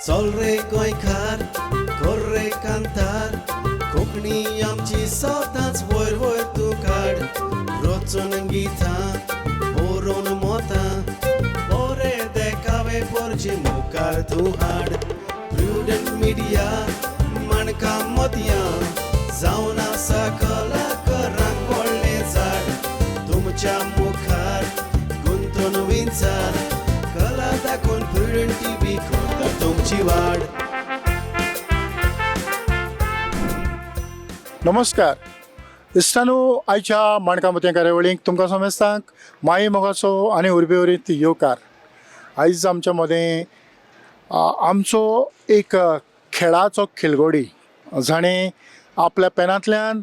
चल रे गोंयकार कर रे कांतार कोंकणी आमची सदांच वयर वयर तूं काड रचून गितां बरोवन मोतां बरे देखावे पोरचे मुखार तूं हाड प्रुडंट मिडिया माणकां मोतयां जावन आसा कलाकारांक व्हडलें झाड तुमच्या मुखार गुंतून विंचार कला दाखोवन प्रुडंट टीव्ही करता तुमची वाड. नमस्कार इश्टानू, आयच्या माणकां मोतयां कार्यावळीक तुमकां समेस्तांक माई मोगाचो आनी उर्बेवरीत येवकार. आयज आमच्या मदें आमचो एक खेळाचो खेळगडी जाणें आपल्या पेनांतल्यान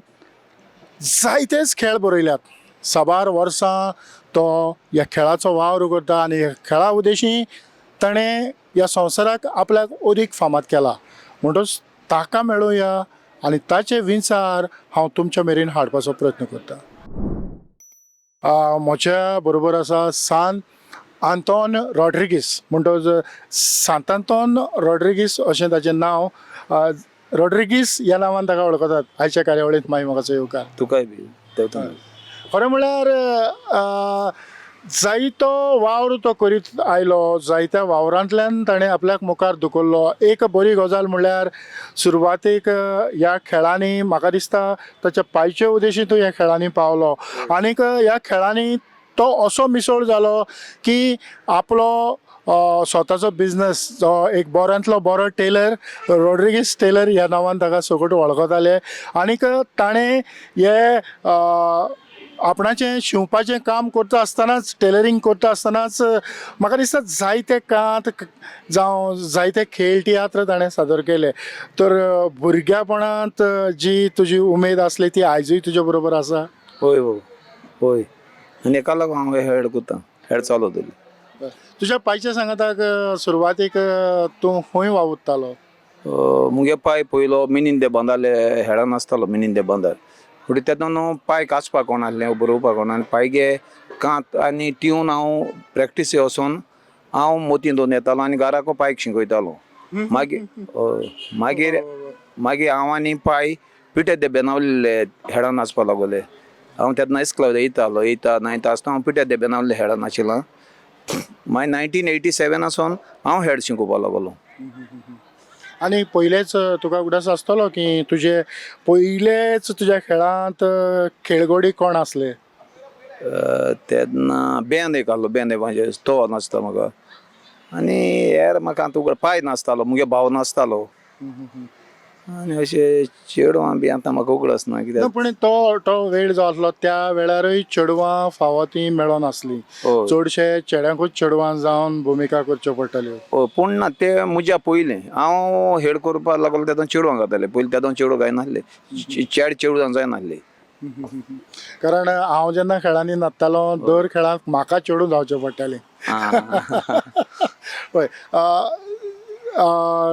जायतेच खेळ बरयल्यात. साबार वर्सां तो ह्या खेळाचो वावर करता आनी ह्या खेळा उद्देशी ताणें ह्या संवसाराक आपल्याक अदीक फामाद केला. म्हणटच ताका मेळुया आनी ताचे विचार हांव तुमच्या मेरेन हाडपाचो प्रयत्न करता. म्हज्या बरोबर आसा सान आंतोन रॉड्रिगीस, म्हणटच सांत आंतोन रॉड्रिगीस अशें ताचें नांव. रॉड्रिगीस ह्या नांवान ताका वळखतात. आयच्या कार्यावळींत माई मोगाचो येवकार. तुकाय बी देवता. खरें म्हळ्यार जायतो वावर तो करीत आयलो, जायत्या वावरांतल्यान ताणें आपल्याक मुखार धुकल्लो. एक बरी गजाल म्हणल्यार सुरवातेक ह्या खेळांनी म्हाका दिसता ताच्या पांयचे उदेशी तो ह्या खेळांनी पावलो आनीक ह्या खेळांनी तो असो मिसळ जालो की आपलो स्वताचो बिजनस जो एक बऱ्यांतलो बरो टेलर, रॉड्रिगीस टेलर ह्या नांवान ताका सगट वळखताले. आनीक ताणें हे आपणाचें शिंवपाचें काम करता आसतनाच, टेलरींग करता आसतनाच म्हाका दिसता जायते कांत जावं जायते खेळ तियात्र ताणें सादर केले. तर भुरग्यापणांत जी तुजी उमेद आसली ती आयजूय तुज्या बरोबर आसा? होय हो होय, आनी हेका लागून हांव हेड करता, हेड चालवतली. तुज्या पायच्या सांगाताक सुरवातेक तूं खंय वावुरतालो? मुगे पाय पयलो मिनीन दे बांदाले हेडा नासतालो, मिनीन दे बांदार फुडें तेन्ना न्हू पाय काचपाक कोण आसलें, बरोवपाक कोण आनी पायगे कांत आनी ट्यून हांव प्रॅक्टीस वचोन हांव मोती दोन येतालो आनी घराको पायक शिकयतालो. मागीर हय, मागीर मागीर हांव आनी पाय पिटे दे बेनावले हेडा नाचपा लागले. हांव तेन्ना इस्कलाक येतालो, येता नायता आसतना हांव पिटे दे बेनावले हेडा नाचिलां. मागीर 1987 आसोन हांव हेड शिकोवपा लागलो. आनी पयलेच तुका उगडास आसतलो की तुजे पयलेच तुज्या खेळांत खेळगडी कोण आसले? तेन्ना बँड एक आहलो, बँड म्हाजे तो नाचता म्हाका आनी हेर म्हाका आतां उगड पाय नाचतालो, मुगे भाव नाचतालो आनी अशें चेडवां बी आतां म्हाका उगडास ना ना कित्याक. पूण तो तो वेळ जो आसलो त्या वेळारूय चेडवां फावो ती मेळनासली. हय. चडशे चेड्यांकूच चेडवां जावन भुमिका करच्यो पडटाल्यो. हय, पूण ना ते म्हज्या पयलें हांव हेड करपाक लागलो तेन्ना चेडवां गाताले पयलीं, तेदोन चेडूं गायनासले, चेड चेडवां जायनासली. कारण हांव जेन्ना खेळांनी नाचतालो दर खेळाक म्हाका चेडूं जावचें पडटालें. हय,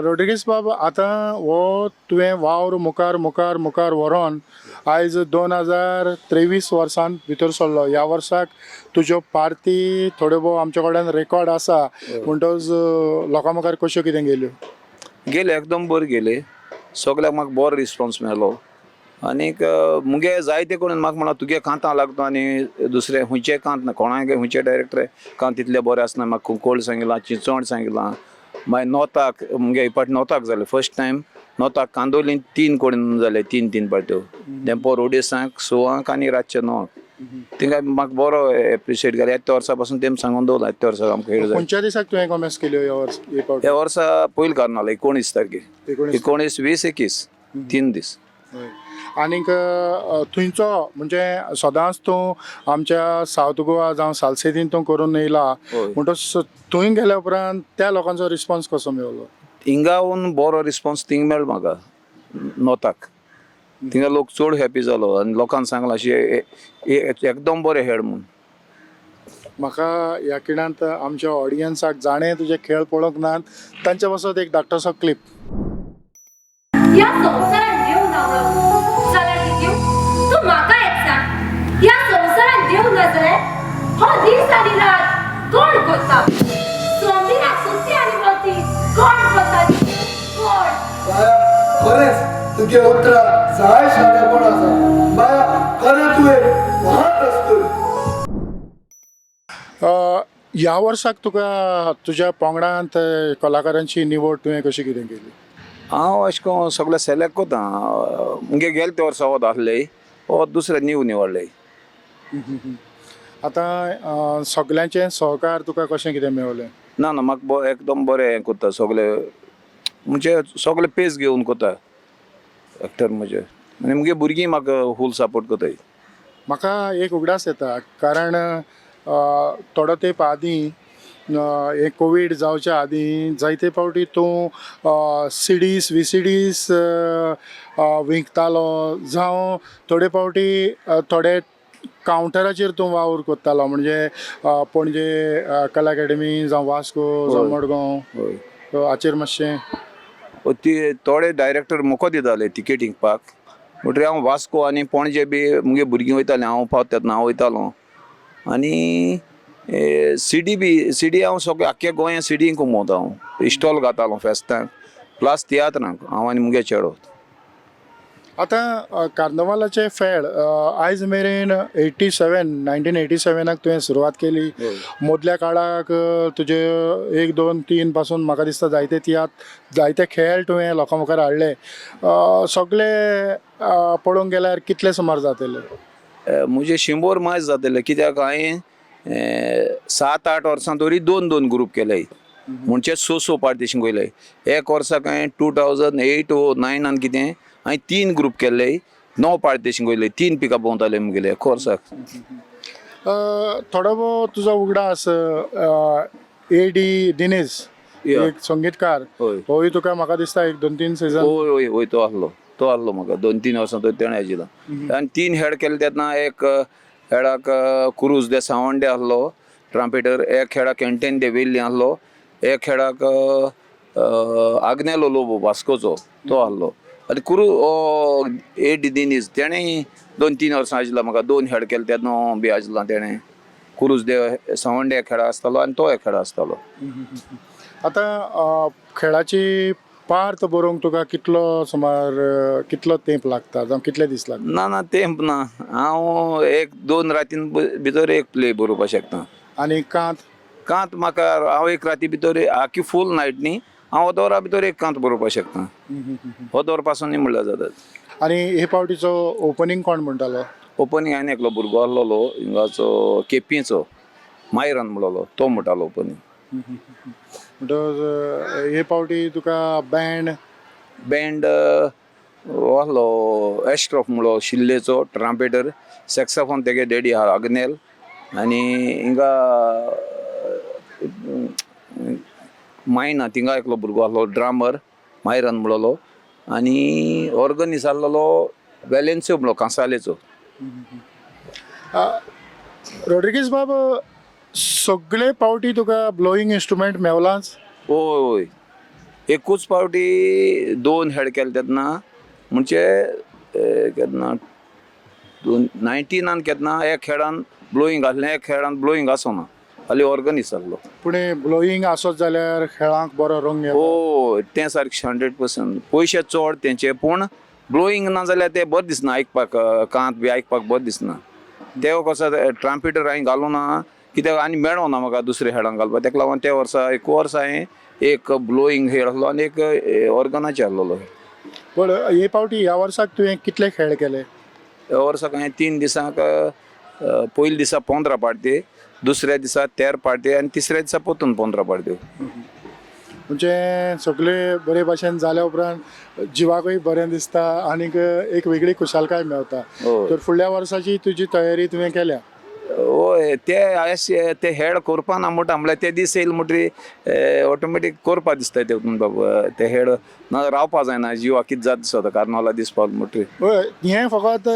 रोड्रिगीस बाब, आतां हो तुवें वावर मुखार मुखार मुखार व्हरोन आयज 2023 वर्सान भितर सरलो. ह्या वर्साक तुज्यो पार्ती थोड्यो भोव आमच्या कडेन रेकॉर्ड आसा, म्हणटच लोकां मुखार कश्यो कितें गेल्यो? गेले एकदम बरें गेले, सगल्याक म्हाका बरो रिस्पोन्स मेळ्ळो. आनीक मुगे जायते करून म्हाका म्हणा तुगे कांतां लागता आनी दुसरे खंयचे कांत ना, कोणाक खंयचे डायरेक्टर कांत तितले बरें आसना. म्हाका कुंकोळ सांगिलां, चिंचवण सांगिलां, मागीर नोताक मुगे एक पाट नोताक जालें फर्स्ट टायम, नोताक कांदोलीन 3 कडेन जाले, 3 पाट्यो, देंपोर अडेसांक, 6 आनी रातचे 9. थिंगा म्हाका बरो एप्रिशिएट केलो. त्या वर्सा पासून तेम सांगून दवरला, त्या वर्सा आमकां हेड जाय. खंयच्या दिसाक तुवें कॉमेस केल्यो ह्या वर्स हे पावटी? ह्या वर्सा पयलीं कार्नावाल 19 तारखेर, 19. 19, 20, 21, 3 दीस. हय. आनीक थंयचो म्हणजे सदांच तूं आमच्या सावथ गोवा जावं सालसेतीन तूं करून येयला, हय. म्हणटच थंय गेल्या उपरांत त्या लोकांचो रिस्पोन्स कसो मेळ्ळो? हिंगावून बरो रिस्पोन्स थिंग मेळ्ळो म्हाका नोताक. थिंगा लोक चड हॅपी जालो आनी लोकांक सांगलां अशें एकदम बरें हेड म्हूण. म्हाका ह्या खिणांत आमच्या ऑडियन्साक जाणें तुजे खेळ पळोवंक नात तांचे पासत एक धाकटोसो क्लिप. ह्या संवसारान देव ना जाल्यार कितें तूं म्हाका एक सांग, ह्या संवसारान देव ना जाल्यार हो दीस आनी रात कोण करता? सोमिराक सुती आनी मोती कोण करता? तुगे उतरां जाय शाणेपण आसा. बाया, खरें तुवें महान अस्तुरी. ह्या वर्साक तुका तुज्या पंगडांत कलाकारांची निवड तुवें कशी कितें केली? हांव अशें करून सगळें सिलेक्ट कोता. मुगे गेले ते वर्सा वत आसले वो दुसरे नीव निवडले. आतां सगल्यांचें सहकार तुका कशें कितें मेवलें? ना ना, म्हाका एकदम बरें हें कोत्ता सगळे, म्हणजे सगळे पेस घेवन कोता एक्टर म्हजे, आनी मुगे भुरगीं म्हाका फूल सपोर्ट कोताय. म्हाका एक उगडास येता, कारण थोडो तेंप आदीं हे कोवीड जावच्या आदीं जायते फावटी तूं सिडीस विसिडीस विकतालो, जावं थोडे फावटी थोडे कावंटराचेर तूं वावर करतालो, म्हणजे पणजे कला अकॅडमी जावं वास्को जावं मडगांव. हय. हाचेर मातशें. ती थोडे डायरेक्टर मोको दिताले तिकेट विकपाक, म्हणटकीर हांव वास्को आनी पणजे बी मुगे भुरगीं वयतालीं, हांव पावता तेन्ना हांव वयतालो. आनी सिडी बी, सिडी हांव सगळे आख्ख्या गोंया सिडी कमोवता, हांव इस्टॉल घातालो फेस्तांक प्लस तियात्रांक, हांव आनी मुगे चेडो. आतां कार्नवालाचे फेळ आयज मेरेन 87, 1987 तुवें सुरवात केली. मदल्या काळाक तुजे 1, 2, 3 पासून म्हाका दिसता जायते तियात्र, जायते खेळ तुवें लोकां मुखार हाडले. सगळे पळोवंक गेल्यार कितले सुमार जातले? म्हजे 100 मायज जातले, कित्याक हांवें 7-8 वर्सां तरी 2-2 ग्रूप केले, म्हणजे 6-6 पार्टी वयले. एक वर्साक हांवें 2008 ओ 9 कितें हांवें 3 ग्रूप केल्ले, 9 पार्टी वयले, 3 पिकअप भोंवताले मुगेले एक वर्साक. थोडो भोव तुजो उगडास, ए डी दिनेश एक संगीतकार, होय तुका म्हाका दिसता एक 2-3 सिजन. हय हय हय, तो आहलो, तो आहलो म्हाका 2-3 वर्सां तो तेणें आयजिला. आनी 3 हेड केले तेन्ना, एक हेडाक क्रूज दे सावंडे आहलो ट्रांपेटर, एक हेडाक एंटेन दे वेल्ली आहलो, एक हेडाक आग्नेलो लोबो वास्कोचो तो आहलो, आनी कुरू ए डी दिनीज तेणें 2-3 वर्सां आयजिला म्हाका, 2 हेड केले तेन्ना बी आयजिला तेणें. कुरूज दे सावंडे एक हेडा आसतालो आनी तो एक हेडा आसतालो. आतां खेळाची पार्त बरोवंक तुका कितलो सुमार कितलो तेंप लागता, जावं कितले दीस लागता? ना ना, तेंप ना, हांव 1-2 रातीन भितर एक प्ले बरोवपाक शकता. आनी कांत? कांत म्हाका हांव एक राती भितर आखी फूल नायट न्ही, हांव अर्द वरा भितर एक कांत बरोवपाक शकता, अर्द वर पासून न्ही म्हणल्यार जातात. आनी हे फावटीचो ओपनींग कोण म्हणटालो? ओपनींग आनी एकलो भुरगो आहलोलो हिंगाचो केपीचो, मायरन म्हणलोलो, तो म्हणटालो ओपनींग. म्हणटकच हे फावटी तुका बँड? बँड आहलो एस्ट्रोफ म्हणलो शिल्लेचो ट्रांपेटर, सॅक्साफोन तेगे डॅडी आहा आग्नेल, आनी हिंगा मायना थिंगा एकलो भुरगो आहलो ड्रामर मायरन म्हणलोलो, आनी ऑर्गनीस आहलोलो वेलेन्सियो म्हणलो कांसालेचो. रॉड्रिगीज बाब, सगळे पावटी तुका ब्लोईंग इंस्ट्रुमेंट मेवलाच? हय हय, एकूच फावटी 2 हेड केले तेन्ना, म्हणजे केन्ना 2 19 केन्ना एक हेडान ब्लोईंग आसलें, एक हेडान ब्लोईंग आसना, खाली ऑर्गनीस आहलो. पूण ब्लोईंग आसत जाल्यार खेळांक बरो रंग येता. हय, तें सारकें 100%. पयशे चड तेंचे, पूण ब्लोईंग ना जाल्यार तें बरें दिसना आयकपाक, कांत बी आयकपाक बरें दिसना. ते कसो ट्रांपिटर हांवें घालूं ना, कित्याक आनी मेळोना म्हाका दुसऱ्या हेडांक घालपाक, तेका लागून ते वर्सा एक वर्स हांवें एक ब्लोईंग हेड आहलो आनी एक ऑर्गनाचेर आहलोलो. पूण हे फावटी ह्या वर्साक तुवें कितले खेळ केले? ह्या वर्साक हांवें 3 दिसांक, पयल्या दिसा 15 पार्टी, दुसऱ्या दिसा 13 पार्टी आनी तिसऱ्या दिसा परतून 15 पार्ट्यो. म्हणजे सगळे बरे भाशेन जाल्या उपरांत जिवाकूय बरें दिसता आनीक एक वेगळी खुशालकाय मेवता. तर फुडल्या वर्साची तुजी तयारी तुवें केल्या? हय, ते अशे ते हेड करपा ना म्हणटा, म्हणल्यार ते दीस येयले म्हणटरी ऑटोमॅटीक करपा दिसता ते बाबा, ते हेड ना रावपा जायना, जिवाक कितें जाता दिसता कार्नवाला दीस पावले म्हणटरी. हय, हें फकत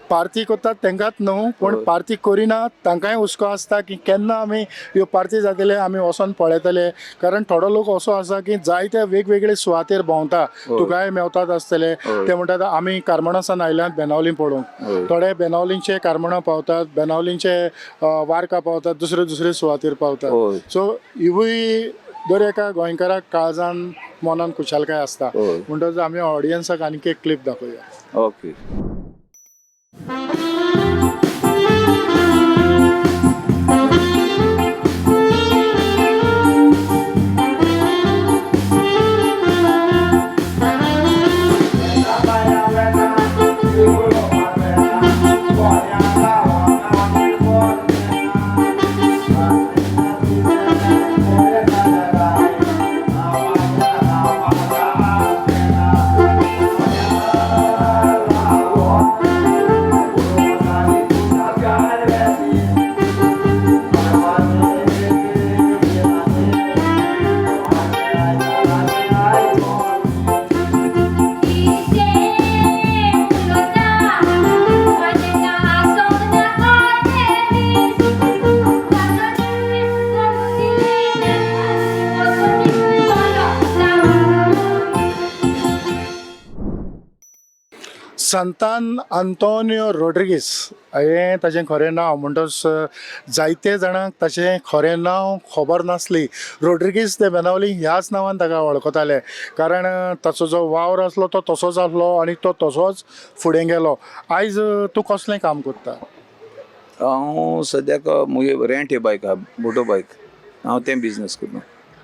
पार्ती करतात तांकांच न्हू, पूण पार्ती करिनात तांकांय हुस्को आसता की केन्ना आमी ह्यो पार्ती जातले, आमी वचोन पळयतले. कारण थोडो लोक असो आसा की जायते वेगवेगळे सुवातेर भोंवता, तुकाय मेवतात आसतले. ते म्हणटात आमी कार्मणासान आयल्यात बेनावली पळोवंक, थोडे बेनावलींचे कार्मणां पावतात, बेनावलींचे वारका पावतात, दुसरे दुसरे सुवातेर पावतात. सो हिवूय दर एका गोंयकाराक काळजान मनान खुशालकाय आसता. हय. म्हणटकच आमी ऑडियन्साक आनीक एक क्लिप दाखोवया. ओके. संतान आंतोनियो रॉड्रिगीस हें ताजें खरें नांव. म्हणटच जायते जाणांक ताचें खरें नांव खबर नासली. रॉड्रिगीस दे बेनावली ह्याच नांवान ताका वळखताले, कारण ताचो जो वावर आसलो तो तसोच आसलो आनी तो तसोच फुडें गेलो. आयज तूं कसलें काम करता? हांव सद्याक मुगे रेंट हे बायक आहा, मोटो बायक, हांव तें बिजनस करता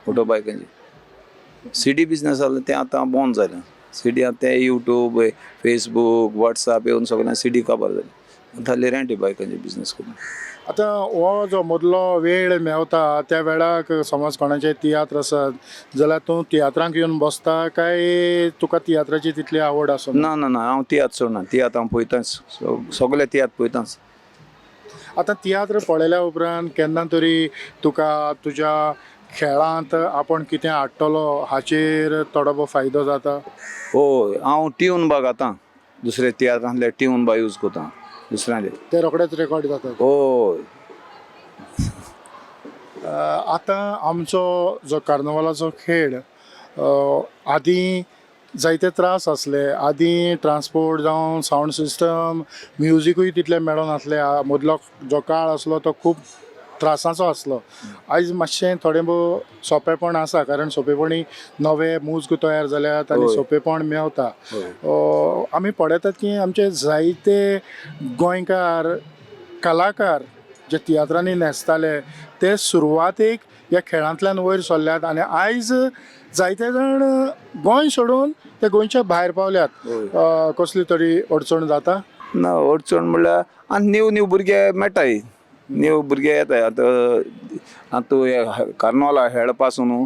मोटो बायकांचे. सिडी बिजनस आसलें तें आतां बंद जालें. सिडी आतां तें यूट्यूब, फेसबूक, वॉट्सॅप येवन सगळें सिडी काबार जालें. आतां हाली रेंट हे बायकांचे बिजनस करता. आतां हो जो मदलो वेळ मेवता त्या वेळाक समज कोणाचे तियात्र आसत जाल्यार तूं तियात्रांक येवन बसता काय तुका तियात्राची तितली आवड आसना? ना ना ना, हांव तियात्र सोडना, तियात्र हांव पळयताच, सगळे तियात्र पळयताच. आतां तियात्र पळयल्या उपरांत केन्ना तरी तुका तुज्या खेळांत आपूण कितें हाडटलो हाचेर थोडो भोव फायदो जाता? हय, हांव ट्यून बा घातां, दुसरे तियात्रांतले ट्यून बा यूज करता दुसऱ्यांले. ते रोखडेच रेकॉर्ड जातात? हय. आतां आमचो जो कार्नवालाचो खेळ, आदीं जायते त्रास आसले. आदीं ट्रांसपोर्ट जावं सावंड सिस्टम, म्युजिकूय तितलें मेळनासलें. मदलो जो काळ आसलो तो खूब त्रासाचो आसलो. आयज मातशें थोडें भोव सोंपेपण आसा, कारण सोंपेपणी नवे मुज्ग तयार जाल्यात आनी सोंपेपण मेवता. आमी पळयतात की आमचे जायते गोंयकार कलाकार जे तियात्रांनी न्हेसताले ते सुरवातेक ह्या खेळांतल्यान वयर सरल्यात आनी आयज जायते जाण गोंय सोडून ते गोंयच्या भायर पावल्यात. कसली तरी अडचण जाता? ना, अडचण म्हणल्यार आनी न्यू न्यू भुरगे मेळटाय, न्यू भुरगे येताय. आतां आतां हे कार्नवाला हेड पासून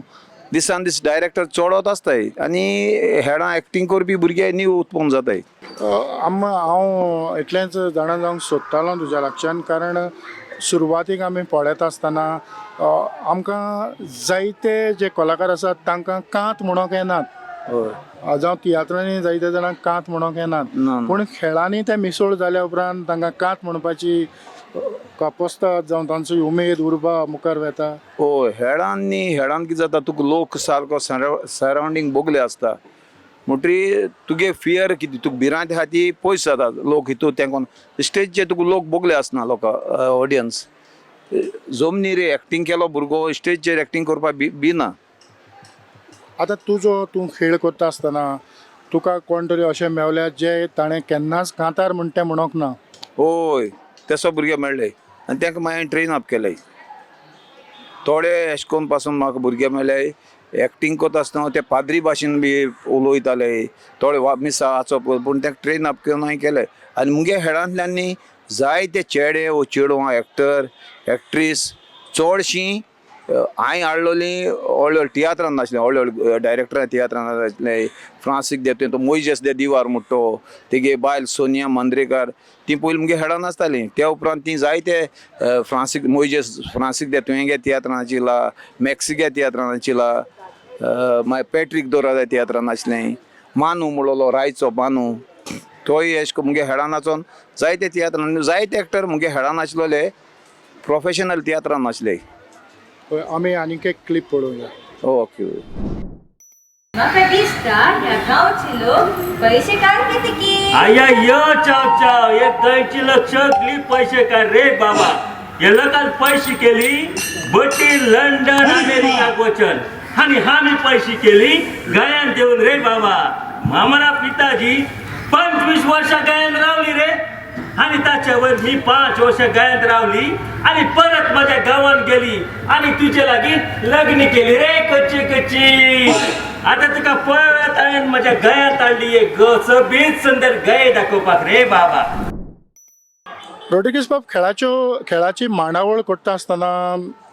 दिसान दीस डायरेक्टर चडत आसताय आनी हेडां एक्टींग करपी भुरगे न्यू उत्पन्न जाताय. हांव इतलेंच जाणा जावंक सोदतालो तुज्या लागच्यान, कारण सुरवातीक आमी पळयता आसतना आमकां जायते जे कलाकार आसात तांकां कांत म्हणोंक येनात. जावं तियात्रांनी जायते जाणांक कांत म्हणोंक येनात, ना. पूण खेळांनी ते मिसळ जाल्या उपरांत तांकां कांत म्हणपाची कापस्ताद जावं तांचो उमेद उर्बा मुखार वेता. हय, हेडांनी हेडान कितें जाता, तुका लोक सारको सरावंडींग बोगले आसता म्हणटरी तुगे फियर कितें, तुका भिरांत आहा ती पयस जाता. लोक हितू तेंकोन स्टेजीचेर तुका लोक बोगले आसना, लोकां ऑडियन्स जमनीर एक्टींग केलो भुरगो स्टेजीचेर एक्टींग करपाक भिना. आतां तुजो तूं खेळ करता आसतना तुका कोण तरी अशें मेवल्यात जे ताणें केन्नाच कांतार म्हण तें म्हणोंक ना? हय, तसो भुरगे मेळ्ळे आनी तांकां मागीर ट्रेन अप केले. थोडे अशें करून पासून म्हाका भुरगे मेळ्ळे एक्टींग करता आसतना ते पाद्री भाशेन बी उलयताले, थोडे मिसा वाचप, पूण तांकां ट्रेन अप करून हांवें केले. आनी मुगे हेडांतल्यान न्ही जायते चेडे वो चेडवां एक्टर एक्ट्रीस चडशीं हांवें हाडलेलीं व्हडले व्हडले तियात्रान नासलें, व्हडले व्हडले डायरेक्टरां तियात्रान नासले. फ्रांसीक दे तो मोयजेस दे दिवार म्हणटो, तेगे बायल सोनिया मांद्रेकार, तीं पयलीं मुगे हेडान आसतालीं. त्या उपरांत तीं जायते फ्रांसीक मोयजेस फ्रांसीक दे तुवें गे तियात्रान चिला, मॅक्सिगे तियात्रान चिला, मागीर पॅट्रीक दोराजा तियात्रान आसलें, मानू म्हणलोलो रायचो मानू, तोय अशें करून मुगे हेडान नाचोन जायते तियात्रान जायते एक्टर मुगे हेडान आसलेले, प्रोफेशनल तियात्रान आसले. आमी आनीक एक क्लिप पळोवया. ओके. म्हाका दिसता ह्या गांवचे लोक पैशेकार कितें की. आया यो चाव चाव, हे गोंयची लोक सगळी पैशेकार रे बाबा. हे लोकांन पैशे केली बटी लंडन अमेरिकाक वचन. आणि आम्ही पैसे केली गयान देऊन रे बाबा. मामारा पिताजी 25 वर्ष गायन रावली रे आणि त्याच्यावर मी 5 वर्ष गायन रावली आणि परत माझ्या गावात गेली आणि तुझ्या लागी लग्न केली रे कच्ची कच्ची. आता तुका परत हांवें माझ्या गयात हाडली एक बीच सुंदर गय दाखोवपाक रे बाबा. रोड्रिगीस बाब, खेळाची मांडावळ करता आसतना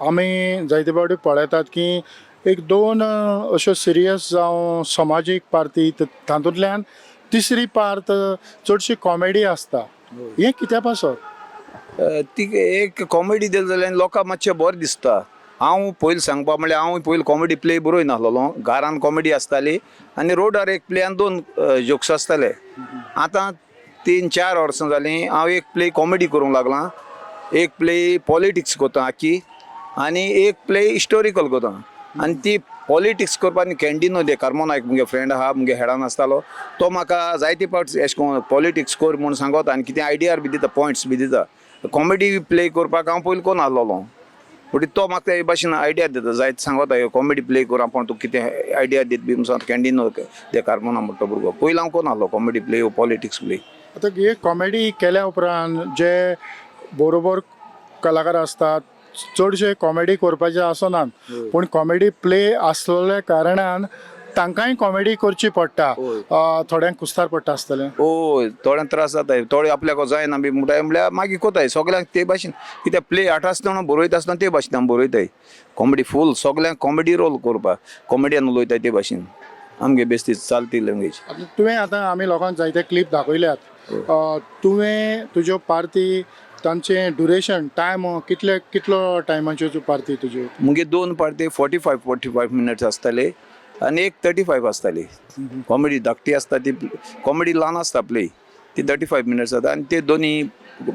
आमी जायते फावटी पळयतात की एक दोन अश्यो सिरियस जावं समाजीक पार्ती, तातूंतल्यान तिसरी पार्त चडशी कॉमेडी आसता. हें कित्या पासत? ती एक कॉमेडी दिली जाल्यार लोकांक मातशें बरें दिसता. हांव पयलीं सांगपा म्हणल्यार हांव पयलीं कॉमेडी प्ले बरोय नासलेलो. घरान कॉमेडी आसताली आनी रोडार एक प्ले आनी 2 जोक्स आसताले. आतां 3-4 वर्सां जालीं हांव एक प्ले कॉमेडी करूंक लागलां, एक प्ले पॉलिटिक्स करता आख्खी आनी एक प्ले हिस्टोरिकल करता. आनी ती पॉलिटिक्स करपा आनी कॅन्डिनो दे कार्मोना एक मुगे फ्रेंड आहा, मुगे हेडान आसतालो, तो म्हाका जायते पावट एशें कोन्न पॉलिटिक्स कर म्हूण सांगता आनी कितें आयडिया बी दिता, पॉयंट्स बी दिता. कॉमेडी प्ले करपाक हांव पयलीं कोन्न आहलोलो, म्हणटी तो म्हाका हे भाशेन आयडिया दिता, जायते सांगता कॉमेडी प्ले कर पूण तुका कितें आयडिया दीत बी म्हूण सांगता. कॅन्डिनो दे कार्मोना म्हणटा तो भुरगो. पयलीं हांव कोन्न आहलो कॉमेडी प्ले वो पॉलिटिक्स प्ले. आतां हे कॉमेडी केल्या उपरांत जे बरोबर कलाकार आसतात चडशे कॉमेडी करपाचे आसनात, पूण कॉमेडी प्ले आसलेल्या कारणान तांकांय कॉमेडी करची पडटा. थोड्यांक कुस्तार पडटा आसतलें. हय, थोड्यांक त्रास जाता, थोडे आपल्याक जायना बी म्हणटाय म्हणल्यार मागीर कोताय सगळ्यांक ते भाशेन. कित्याक प्ले हाडटा आसतना बरयता आसतना ते भाशेन आमी बरयताय कॉमेडी फूल, सगळ्यांक कॉमेडी रोल करपाक कॉमेडियन उलयताय ते भाशेन आमगे बेस्ती चालती लँग्वेज. आतां तुवें आतां आमी लोकांक जायते क्लिप दाखयल्यात, तुवें तुज्यो पार्ती तांचें ड्युरेशन टायम कितले कितलो टायमाच्यो त्यो पार्ती तुज्यो? मुगे 2 पार्टी 45 मिनट्स आसताले आनी एक 35 आसताली. कॉमेडी धाकटी आसता ती, कॉमेडी ल्हान आसता प्ले ती 35 मिनट्स जाता आनी ते दोनी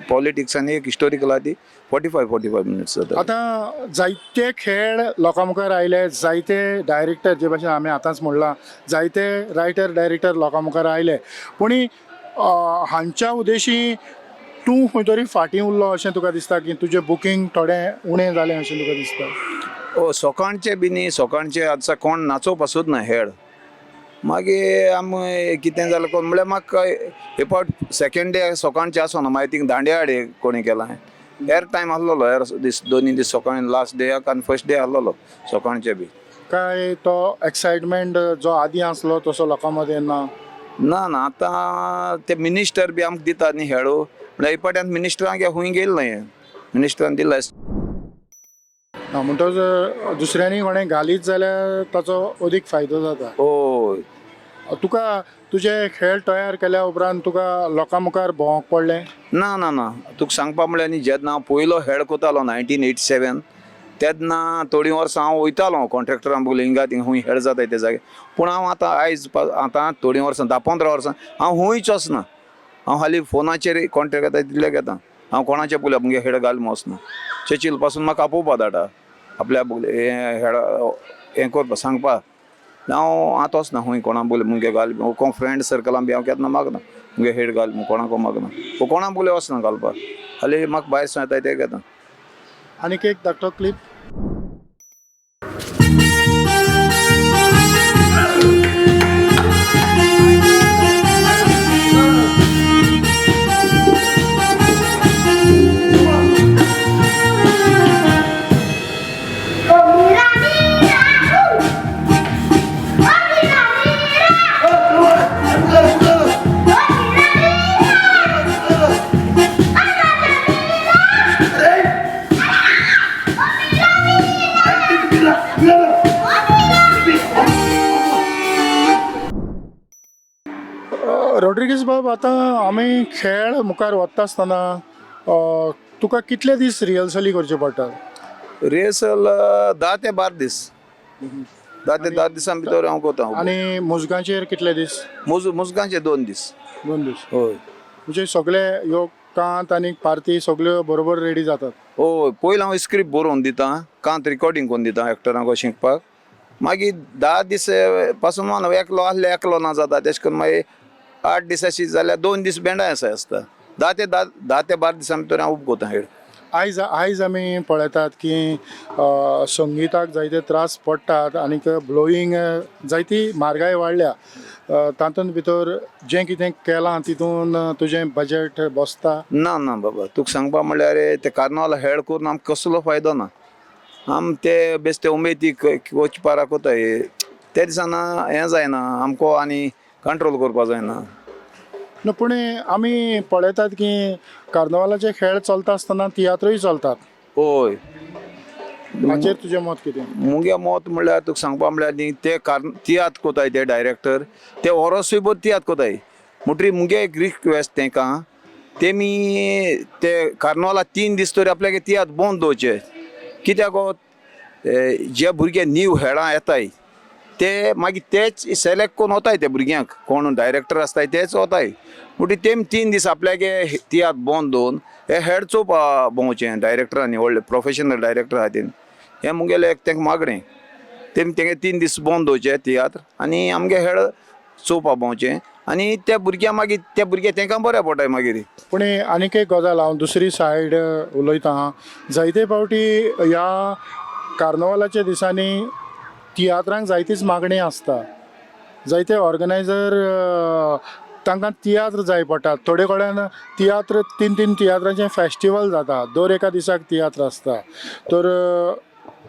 पॉलिटिक्स आनी एक हिस्टोरिकल आहा ती 45 मिनट्स जाता. आतां जायते खेळ लोकां मुखार आयले, जायते डायरेक्टर जे भाशेन आमी आतांच म्हणलां, जायते रायटर डायरेक्टर लोकां मुखार आयले, पूण हांच्या उद्देशी तूं खंय तरी फाटीं उरलो अशें तुका दिसता की तुजें बुकींग थोडें उणें जालें अशें तुका दिसता? ओ सकाळचें बी न्ही, सकाळचें आतां कोण नाचोवप आसूत ना हेड. मागीर आमी कितें जालें कोण म्हणल्यार म्हाका हे फावट सेकेंड डे सकाळचें आसना, मागीर थिंग दांड्या हाड कोणी केलां. हेर टायम आसलेलो, हेर दीस दोनी दीस सकाळीं लास्ट डेयाक आनी फर्स्ट डे आसलेलो सकाळचें बी. काय तो एक्सायटमेंट जो आदीं आसलो तसो लोकां मदें ना? ना ना, आतां ते मिनिस्टर बी आमकां दितात न्ही हेडो, म्हणल्यार हे फावटी मिनिस्टरांक खूंय गेल न्हय, मिनिस्टरान दिला. ना म्हणटच दुसऱ्यांनी कोणें घालीत जाल्यार ताचो अदीक फायदो जाता. हय. तुका तुजे खेळ तयार केल्या उपरांत तुका लोकां मुखार भोंवक पडलें? ना ना ना, तुका सांगपा म्हणल्यार न्ही, जेन्ना हांव पयलो हेड कोतालो 1987 तेन्ना थोडीं वर्सां हांव वयतालो कॉन्ट्रेक्टरां बगले हिंगा थिंगा खूंय हेड जाता ते जागे. पूण हांव आतां आयज आतां थोडीं वर्सां 10-15 वर्सां हांव खूंयच वचना. हांव हालीं फोनाचेर कॉन्ट्रेक्ट येता तितले घेता. हांव कोणाचे पयले मुगे हेड घाल म्हूण वचना. चेचील पासून म्हाका आपोवपा धाडटा आपल्या बगले हें हेड हें करपा सांगपा. हांव आतां वचना खूंय कोणा बगले मुगे घाल, कोण फ्रेंड सर्कलान बी हांव केन्ना मागना मुगे हेड घाल म्हूण, कोणाक मागना, कोणा बगले वचना घालपाक. हालीं म्हाका भायर सून येता ते घेता. आनीक एक धाकटो क्लिप. रॉड्रिगीस बाब, आतां आमी खेळ मुखार वता आसतना तुका कितले दीस रिहर्सली करच्यो पडटात? रिहर्सल 10 ते 12 दीस, 10 ते 10 दिसां भितर हांव कोता. आनी मुजगांचेर कितले दीस? मुजगांचे 2 दीस. 2 दीस. हय. म्हणजे सगळे ह्यो कांत आनी पार्ती सगळ्यो बरोबर रेडी जातात? हय, पयलीं हांव स्क्रिप्ट बरोवन दिता, कांत रिकॉर्डिंग करून दिता एक्टरांक शिकपाक. मागीर 10 दीस पासून मान एकलो आहले एकलो ना जाता, तेश करून मागीर 8 दीस अशी जाल्यार 2 दीस बेंडा आसा आसता. 10 ते 12 दिसां भितर हांव उबो कोता हेड. आयज आयज आमी पळयतात की संगिताक जायते त्रास पडटात आनीक ब्लोईंग जायती म्हारगाय वाडल्या. तातूंत भितर जें कितें केलां तितून तुजें बजट बसता? ना ना बाबा, तुका सांगपा म्हणल्यार ते कार्नावाल हेड करून आमकां कसलो फायदो ना. आम ते बेश्टे उमेदीक वचपा कोताय ते दिसाना हें जायना आमकां आनी कंट्रोल करपा जायना. ना, पूण आमी पळयतात की कार्नवालाचे खेळ चलता आसतना तियात्रूय चलतात. हय. हाचेर तुजें मत कितें? मुगे मत म्हणल्यार तुका सांगपा म्हणल्यार न्ही ते तियात्र कोताय ते डायरेक्टर ते ओरोसूय बरो तियात्र कोताय म्हणटरी मुगे एक रिक्वेस्ट तेंकां तेमी ते कार्नवाला 3 दीस तरी आपल्याक तियात्र बंद दवरचे. कित्याक जे भुरगे नीव हेळां येताय ते मागीर तेच सिलेक्ट करून वताय ते भुरग्यांक कोण डायरेक्टर आसताय तेच वताय म्हणटरी तेमी 3 दीस आपल्यागे तियात्र बंद दवरून हे हेड चोवपा भोंवचें डायरेक्टरांनी, व्हडले प्रोफेशनल डायरेक्टर आहा तेमी. हें मुगेलें एक तेंका मागणें तेमी तेंगे 3 दीस बंद दवरचे तियात्र आनी आमगे हेड चोवपा भोंवचें आनी त्या भुरग्यां मागीर त्या भुरग्यां तेंकां बरें पडटा मागीर. पूण आनीक एक गजाल हांव दुसरी सायड उलयतां. जायते फावटी ह्या कार्नवालाच्या दिसांनी तियात्रांक जायतीच मागणी आसता. जायते ऑर्गनायजर तांकां तियात्र जाय पडटात. थोडे कडेन तियात्र 3-3 तियात्रांचें फेस्टिवल जाता, दर एका दिसाक तियात्र आसता. तर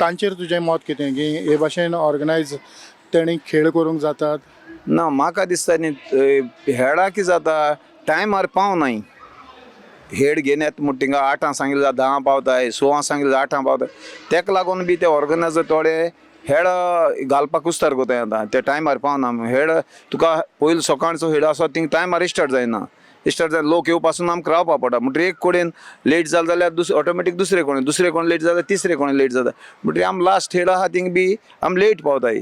तांचेर तुजें मत कितें की हे भाशेन ऑर्गनायज तेणी खेळ करूंक जातात? ना, म्हाका दिसता न्ही हेडा कितें जाता टायमार पावनाय. हेड घेवन येता म्हूण थिंगा 8 सांगलें जाल्यार 10 पावताय, 6 सांगलें जाल्यार 8 पावताय. तेका लागून बी ते ऑर्गनायजर थोडे हेड घालपाक कुस्तार कोताय आतां ते टायमार पावना. हेड तुका पयलीं सकाळचो हेड आसा थिंग टायमार स्टार्ट जायना. स्टार्ट जायना, लोक येवपासून आमकां रावपा पडटा. म्हणटरी एक कडेन लेट जालें जाल्यार ऑटोमॅटीक दुसरे कडेन, दुसरे कोण लेट जाल्यार तिसरे कोण लेट जाता. म्हणटरी आम लास्ट हेड आहा थिंग बी आम लेट पावताय.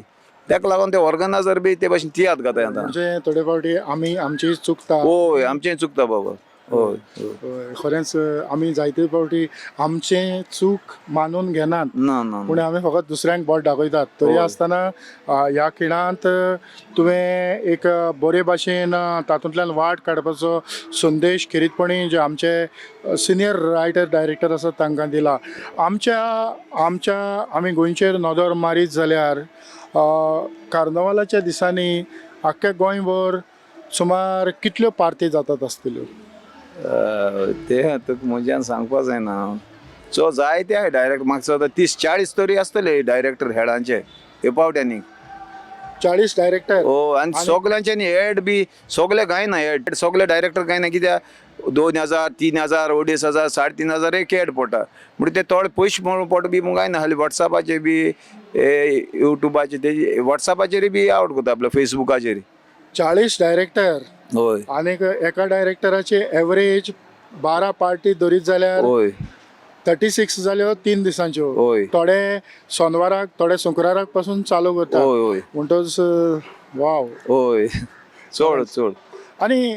तेका लागून ते ऑर्गनायजर बी ते भाशेन तियात्र घाताय आतां. म्हणजे थोडे फावटी आमी आमची चुकता. हय, आमचें चुकता बाबा. हय हय, खरेंच आमी जायते फावटी आमचें चूक मानून घेनात. ना ना, पूण आमी फकत दुसऱ्यांक बोट दाखयतात. तरी आसतना ह्या खिणांत तुवें एक बरे भाशेन तातूंतल्यान वाट काडपाचो संदेश खेरीतपणी जे आमचे सिनियर रायटर डायरेक्टर आसात तांकां दिला. आमच्या आमच्या आमी गोंयचेर नदर मारीत जाल्यार कार्नवालाच्या दिसांनी आख्ख्या गोंयभर सुमार कितल्यो पार्टी जातात आसतल्यो? ते आतां म्हज्यान सांगपा जायना. सो जायते आहाय डायरेक्ट म्हाका दिसता 30-40 तरी आसतले डायरेक्टर हेडांचे हे पावट्यांनी. 40 डायरेक्टर? ओ, आनी सगल्यांच्यानी हेड बी सगळे गायना, हेड सगळे डायरेक्टर गायना. कित्याक 2000, 3000, 2500, 3500 एक हेड पडटा. म्हणटा ते थोडे पयशे म्हणून पोट बी गायना. हाली वॉट्सॅपाचेर बी युट्यूबाचेर ते वॉट्सॅपाचेर बी आवट करता आपल्या फेसबुकाचेर. 40 डायरेक्टर? हय. आनीक एका डायरेक्टराची एवरेज 12 पार्टी धरीत जाल्यार हय 36 जाल्यो 3 दिसांच्यो. हय. थोडे सोनवाराक, थोडे शुक्राराक पासून चालू करता. हय हय. म्हणटच वाव. हय, चड चड. आनी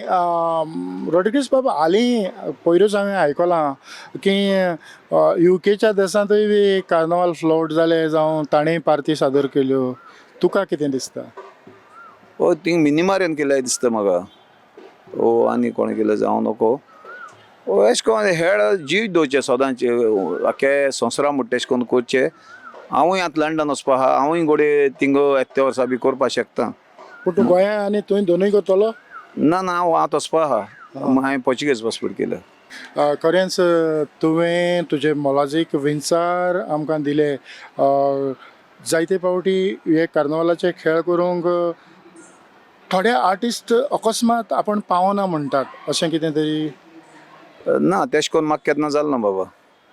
रोड्रिगीस बाब, हालीं पयरूच हांवें आयकलां की युकेच्या देशांतूय बी कार्नवाल फ्लोट जाले जावं ताणें पार्ती सादर केल्यो. तुका कितें दिसता? ओ, थिंग मिनिमारेन केल्यार दिसता म्हाका. ओ, आनी कोणें केलें जावं नको. ओ, एशें कोन्न हेड जीव दवरचे सदांचे आख्खे संवसारा म्हणटा तेशें कोन्न करचें. हांवूय आतां लंडन वचपा आहा, हांवूय घोडये थिंग येता त्या वर्सा बी करपा शकता. पूण तूं गोंया आनी थंय दोनूय करतलो? ना ना, हांव आतां वचपा आहा. हांवें पोर्चुगीज पासपोर्ट केला. खरेंच तुवें तुजे मोलादीक विचार आमकां दिले. जायते फावटी हे कार्नवालाचे खेळ करूंक थोडे आर्टिस्ट अकस्मात आपण पावना म्हणटात, अशें कितें तरी? ना, तेशें कोन्न म्हाका केन्ना जालें ना बाबा.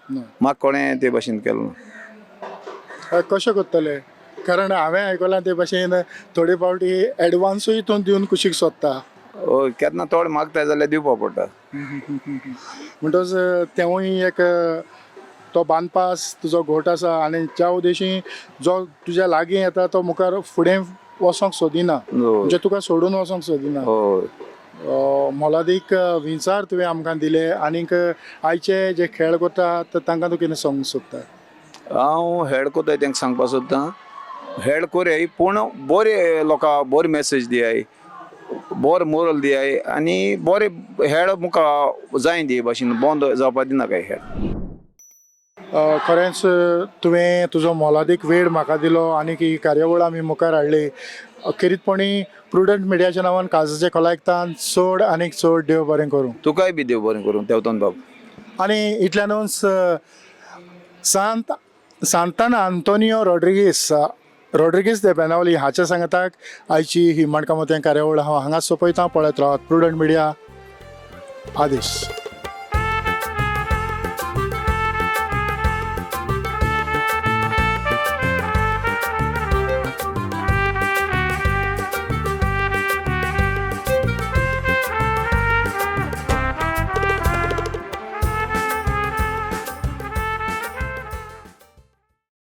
म्हाका कोणें ते भाशेन केलें ना. कशें करतले? कारण हांवें आयकलां ते भाशेन थोडे फावटी एडवान्सूय तूं दिवन कुशीक सोदता. हय, केन्ना थोडे मागता जाल्यार दिवपा पडटा. म्हणटच तेवूय एक तो बांदपास तुजो घोट आसा आनी ज्या उद्देशी जो तुज्या लागीं येता तो मुखार फुडें वचोंक सोदिना, म्हणजे तुका सोडून वचोंक सोदिना. हय. मोलादीक विचार तुवें आमकां दिले. आनीक आयचे जे खेळ करता तांकां तूं कितें सांगूंक सोदता? हांव हेड कोताय तांकां सांगपा सोदता, हेड कोरयाय पूण बरे लोकां बरी मॅसेज दियाय, बरो मोरल दियाय आनी बरे हेड मुखार जाय दी भाशेन बंद जावपा दिनाकाय हेड. खरेंच तुवें तुजो मोलादीक वेळ म्हाका दिलो आनी ही कार्यावळ आमी मुखार हाडली. खेरीतपणी प्रुडंट मिडियाच्या नांवान काळजाचे खोलायकतान चड आनीक चड देव बरें करूं. तुकाय बी देव बरें करूं देवतन बाब. आनी इतल्यानूच सांत सांताना आंतोनियो रॉड्रिगीस रॉड्रिगीस दे बेनावली हाच्या सांगाताक आयची ही माणकामोत्यां कार्यावळ हांव हांगा सोंपयतां. पळयत रावात प्रुडंट मिडिया. आदेश.